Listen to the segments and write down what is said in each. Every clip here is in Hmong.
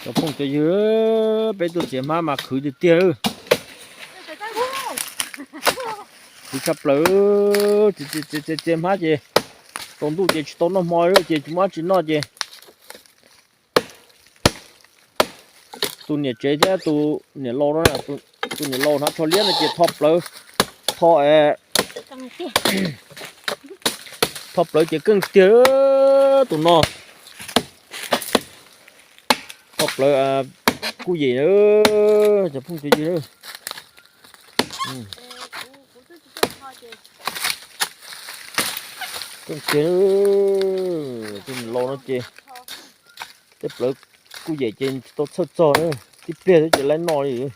Cov phooj cov ywg, peb tuaj txiav hmab mas khwv tiag tiag. Khwv tshaj plaws, txiav hmab ces tsaus ntuj ces tsis tau noj hmo ces tsis muaj dab tsi noj ces tus niam tsev thiab tus niam laus, tus niam laus hnav tsho liab no ces tho plawv, tho, tho plawv ces keej tiag tus no. Tho plawv kuj yem, cov phooj cov ywg. Keej tiag, tus niam laus no ces tej plawv kuj yem ces tsis tau txhawj txog na, tib pliag xwb ces laib noj li.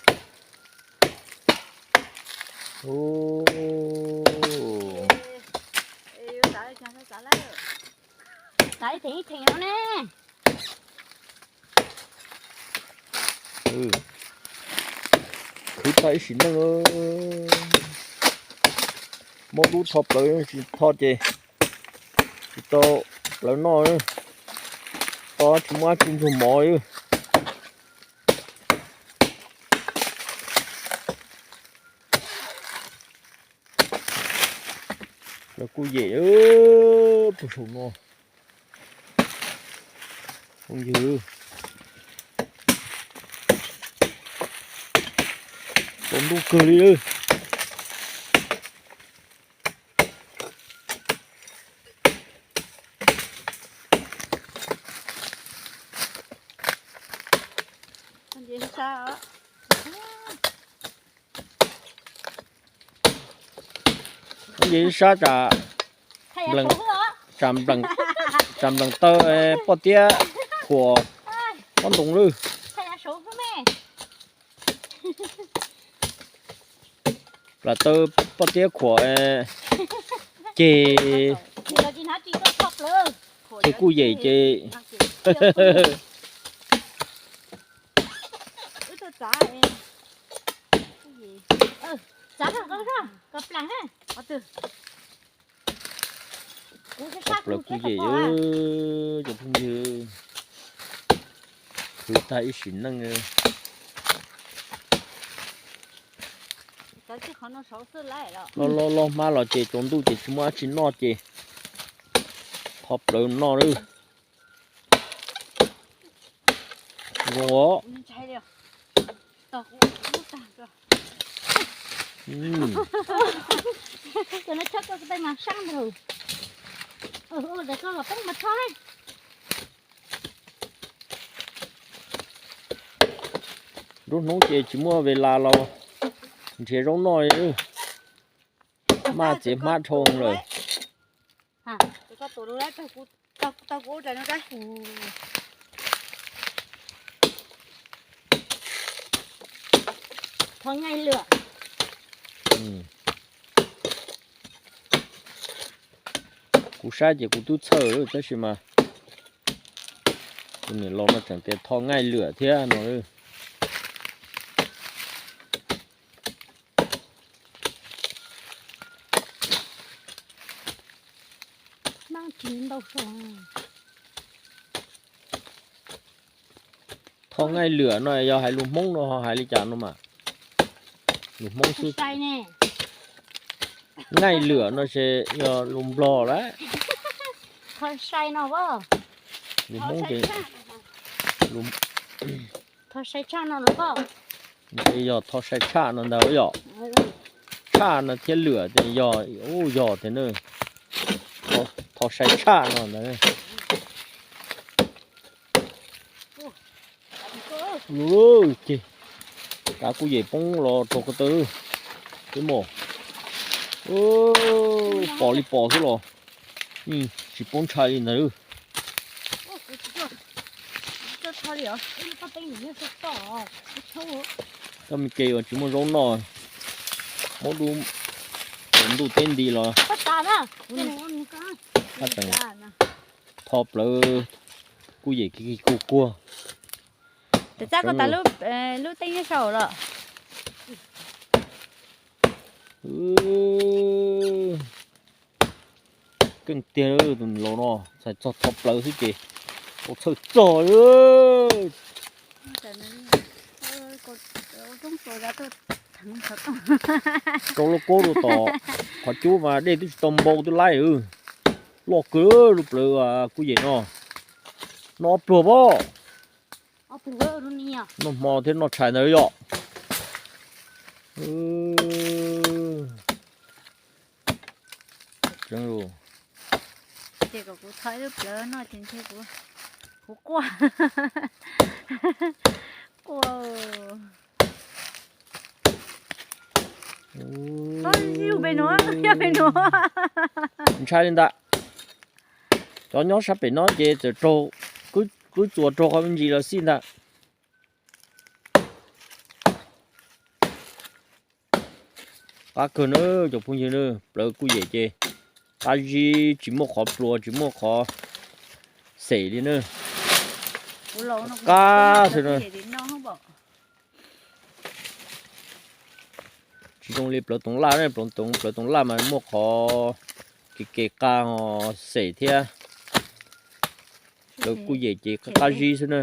Khwv tag ib sim neej, muab dub tho plawv, tsis tho ces tsis tau plawv noj, tsis muaj dab tsi ntxuag mov li. Lawv kuj yem puag saum no. Phooj ywg, tsaus ntuj kawg li. Nce sab tsam nplees taw, poj tiab khuam pob ntoos lawm. Plam taw poj tiab khuam ceg, ces kuj yem ces. Txav plaws kuj yem, cov phooj ywg, khwv tag ib sim neej. Loj loj loj hmab los ces tsaus ntuj ces tsis muaj dab tsi noj ces tho plawv noj lawm. Zoo os. Nruab hnub ces tsis muaj ves las los nrhiav zaub noj li. Maj txiav hmab dhau lawm. Kuv saib ces kuv twb txhawj tab sis mas tus niam laus no tseem tias tho ngaij lwam thiab no. Tho ngaij lwam no yog hais lus Hmoob no ho hais li cas no mas? Lus Hmoob xwb. Ngaij lwam no ces yog lus Nplog lawm. Lus Hmoob ces ces yog tho sai tshaj no ntag yom. Tshaj no thiab lwam ces yog, yog tiag na. Tho sai tshaj no ntag. Ces kav kuj yem poob los rau ko taw twb mus. Pom li pom xwb los tsis poob ntshai li ntag. Koj me ke uas tsis muaj zaub noj, muab dub, ntuj teb nti los tho plawv kuj yem kiag kuj kuag. Lub teeb nyob saum los. Keej tiag, tus niam laus no txhais txog tho plawv xwb ces tau txhawj txog. Rau lub kub rau tom qhov cub mas dej twb tsis tau npau twb laib. Loj kawg lub plawv kuj yem no. Noj ob pluag pob. Noj hmo thiab noj tshais ntawd yom. Ces kom kuv tho ib lub plawv no ces ntshe kuv, kuv quaj, quaj. Yug pem nuav, yog pem nuav. Ntshai li ntawd. Cov nyob sab pem no ces txawm raug, kwv txuas raug qhov me ntsis los xij ntag. Qab kawg na cov phooj ywg na, plawv kuj yem ces qab zib tsis muaj qhov pluas tsis muaj qhov xem li na. Qab xwb na. Tsis zoo li plawv toov laj, plawv toov laj mas muaj qhov kev kev qa ho xem thiab. Plawv kuj yem ces qab zib xwb na.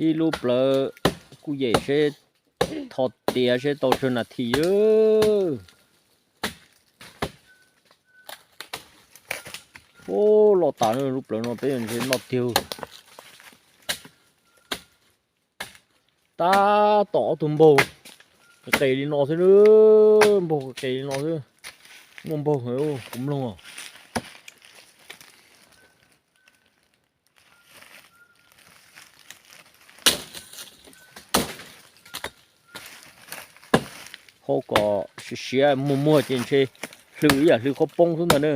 Ib lub plawv kuj yem seb tho tiav seb tau tsawg nas this. Ub, loj tas lub plawv no peb ntshe noj tiag. Tab tom ob tug npaug qis li no xwb, npaug qis li no xwb. Muaj npaug kuv mloog. Hau kom siav siav muag muag ces ntshe hlw ib yam hlw qhaub poob xwb ntag na.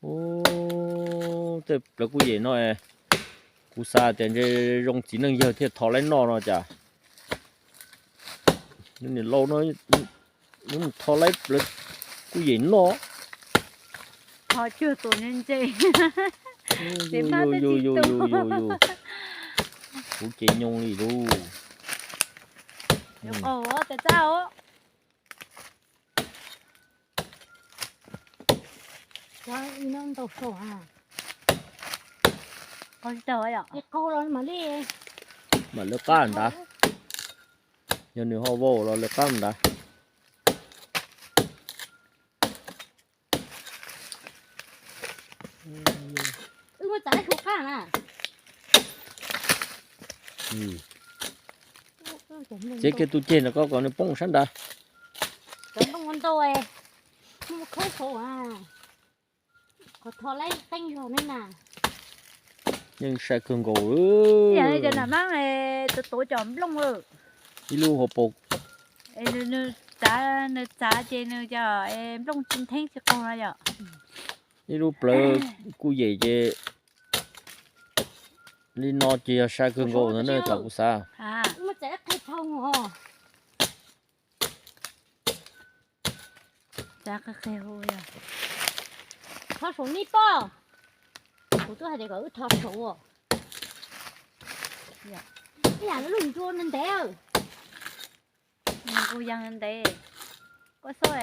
Ub, tej plawv kuj yem no, kuv xav tias ntshe zoo txiv neej yawg thiaj tho laib noj no cas. Niam laus no, nws tho laib plawv kuj yem noj. Tho cuag tus ntse ntse. Kuv ces nyoo li lus. Mam lawv qab ntawd. Yog nws ho vau los lawv qab ntawd. Txiav kiag tus ceg no koj kom nws poob sab nrad. Yeej sai kawg nkaus. Ib lub hauv paus. Nws txav ces nws cov nplooj tsis ntheeb tsis qaug no yom. Ib lub plawv kuj yem ces li no ces yog sai kawg nkaus ntawd na thaum kuv xav. Tho saum nej pob. Kuv twb hais tias kom wb tho saud. Ib yam li lub nruas ntev. Nws kuj yog ntev. Koj xub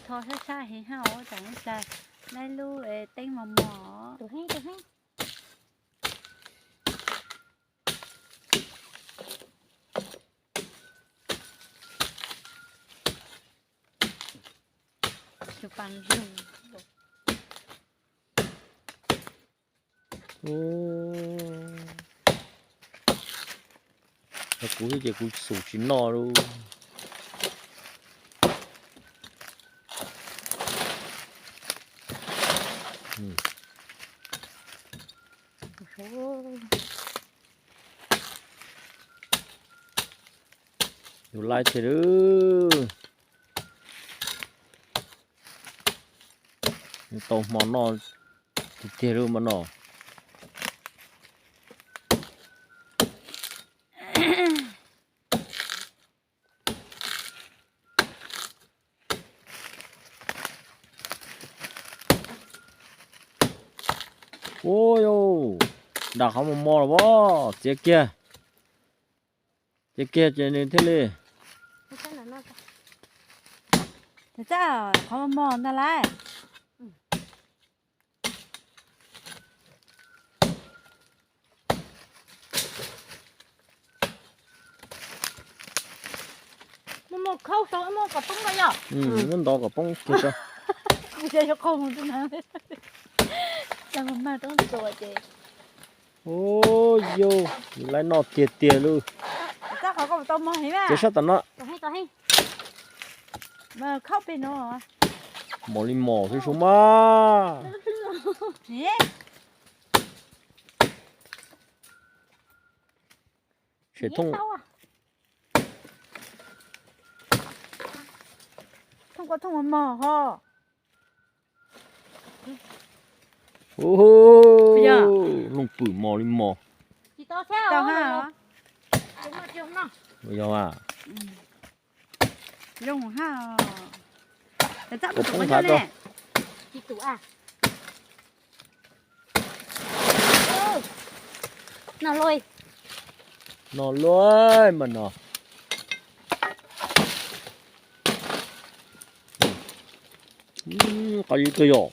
tho sab sab heev hab ua cas ib plag laib lub teeb mos mos. Kuv xwb ces kuv xum tsis noj lauj. Tus laib tiag lawm. Tau hmo noj tiag tiag lawm mas no. Ua yau, nram qhov mos mos los as, txiav kiag, txiav kiag ces nws thiaj li. Qhov mos mos ntag lauj. Muab ntov kom poob kiag tso. Ua yau, laib noj tiag tiag lawm. Txiav sab tom no. Mos li mos xwb sub mas. Thooj, thooj mos mos ho. Looj pwm mos li mos. Tau ha. Yog a. Zoo ha. Poob nthav rau. No luaj mas no. Qab ib kawg yom.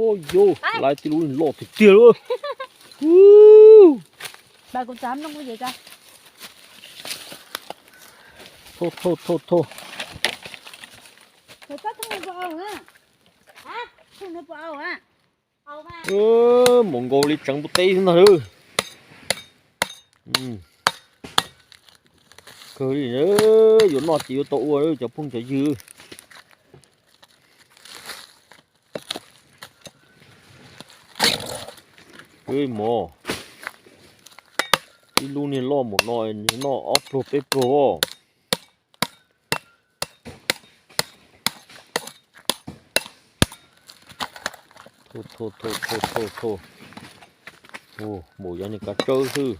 Ua yau, laib tib lub loj tiag tiag lawm. Thauj, thauj, thauj, thauj. Mus nkaus li tseev npua teb xwb ntag lauj. Kawg li, yuav noj ces yuav tau ua cov phooj cov ywg. Mos, ib lub niag loj mus no, noj ob pluag peb pluag os. Thauj, thauj, thauj, thauj, thauj. Mus yog niag kav tsawb xwb.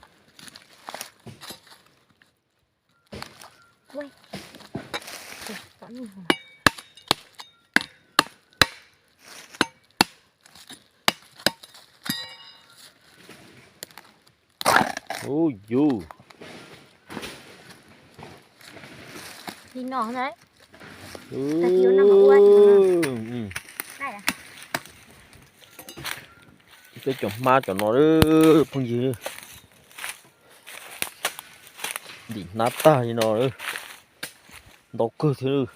Ua yus. Peb cov hmab cov no phooj ywg, ntim hnab tag li no, ntau kawg thiab.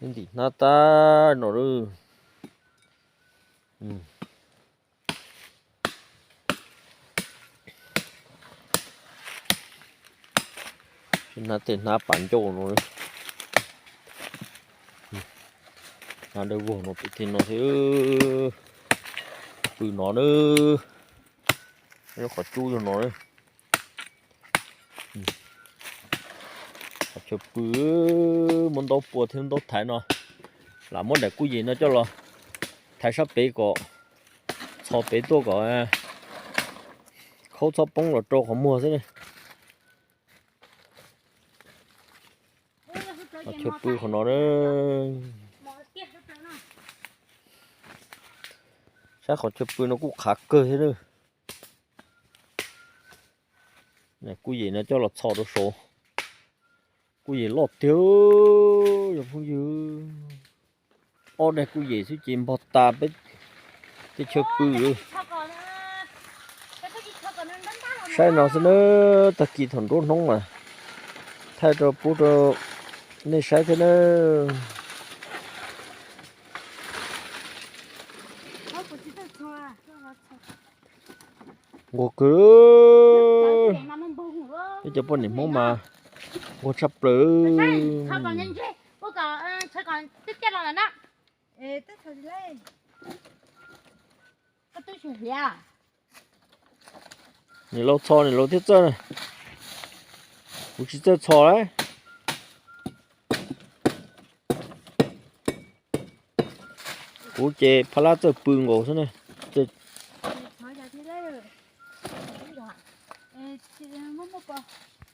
Ntim hnab tag no. Hnab tej hnab pas ncauj no, hnab dawb vog no pem tej no thiab. Pw no na, qhov cub yog no. Qhov chaw pw, muab ntaub pua thiab ntaub thaiv no, lam muab daim kuj yem no coj los thaiv sab pem kom txhos pem tuaj kom khaub txhob poob los rau qhov muag xwb. Qhov chaw pw qhov no, saib qhov chaw pw no kuj qhav kawg thiab. Kuj yem no coj los txhos rau saud. Kuj yem loj tiag, yog phooj ywg. Ob daim kuj yem xwb ces npog tas peb teb chaws pw. Saib no xwb na, tag kis thaum nruab hnub mas thaij rau pub rau nej saib thiab na. Nquag kawg, peb cov poj niam Hmoob mas nquag tshaj plaws. Niam laus txhos niam laus thiaj txawj na, kuv tsis txawj txhos lawm. Kuv ces phab lab txawj pw nkaus xwb na.